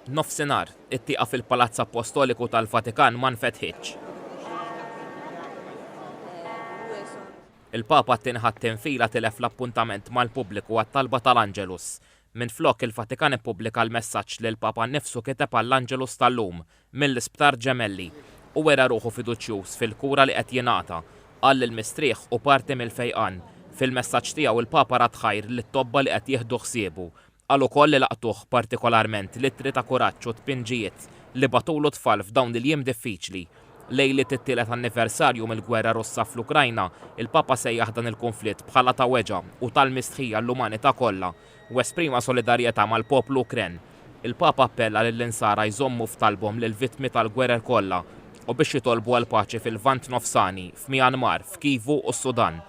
Nofsinhar, it-tieqa fil-Palazz Appostoliku tal-Vatikan ma nfetħitx. Il-Papa t-tieni Ħadd infila tilef l-appuntament mal-pubbliku għat-talba tal-Angelus. Minflok, il-Vatikan ippubblika l-messaġġ li l-Papa nnifsu kiteb għall-Angelus tal-lum, mill-Isptar Gemelli. Hu wera ruħu fiduċjuż fil-kura li qed jingħata. Qal li l-mistrieħ hu parti mill-fejqan. Fil-messaġġ tiegħu l-Papa radd ħajr lit-tobba li qed jieħdu ħsiebu. Qal ukoll li laqtuh partikolarment l-ittri ta' kuraġġ u tpinġijiet li bagħtulu t-tfal f'dawn il-jiem diffiċli. Lejliet it-tielet anniversarju mill-gwerra Russa fl-Ukrajna, il-Papa sejjaħ dan il-kunflitt bħala ta' weġgħa u tal-mistħija għall-umanità kollha u esprima solidarjetà mal-poplu Ukren. Il-Papa appella lill-Insara jżommu f'talbhom lill-vittmi tal-gwerer kollha u biex jitolbu għall-paċi fil-Lvant Nofsani, f'Myanmar, f'Kivu u s-Sudan.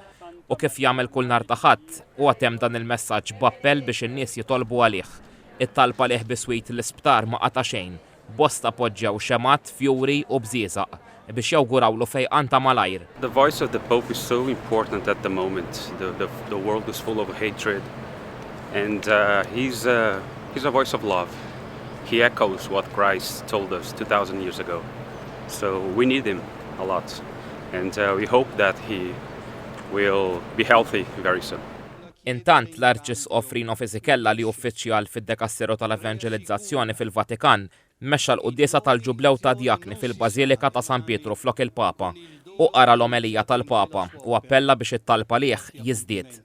U kif jagħmel kull nhar ta' Ħadd, huwa temm dan il-messaġġ b'appell biex in-nies jitolbu għalih. It-talb għalih biswit l-isptar ma qata' xejn. Bosta poġġew xemgħat, fjuri u bżieżaq biex jawgurawlu fejqan ta' malajr. The voice of the Pope is so important at the moment. The, the, the world is full of hatred and uh, he's, uh, he's a voice of love. He echoes what Christ told us 2,000 years ago. So we need him a lot and uh, we hope that he will be healthy very soon. Intant, l-Arċisqof Rino Fisichella li uffiċjal fid-Dekasteru tal-Evanġelizzazzjoni fil-Vatikan mexxa l-quddiesa tal-Ġublew tad-Djakni fil-Bażilika ta' San Pietru flok il-Papa. Hu qara l-omelija tal-Papa u appella biex it-talb għalih jiżdied.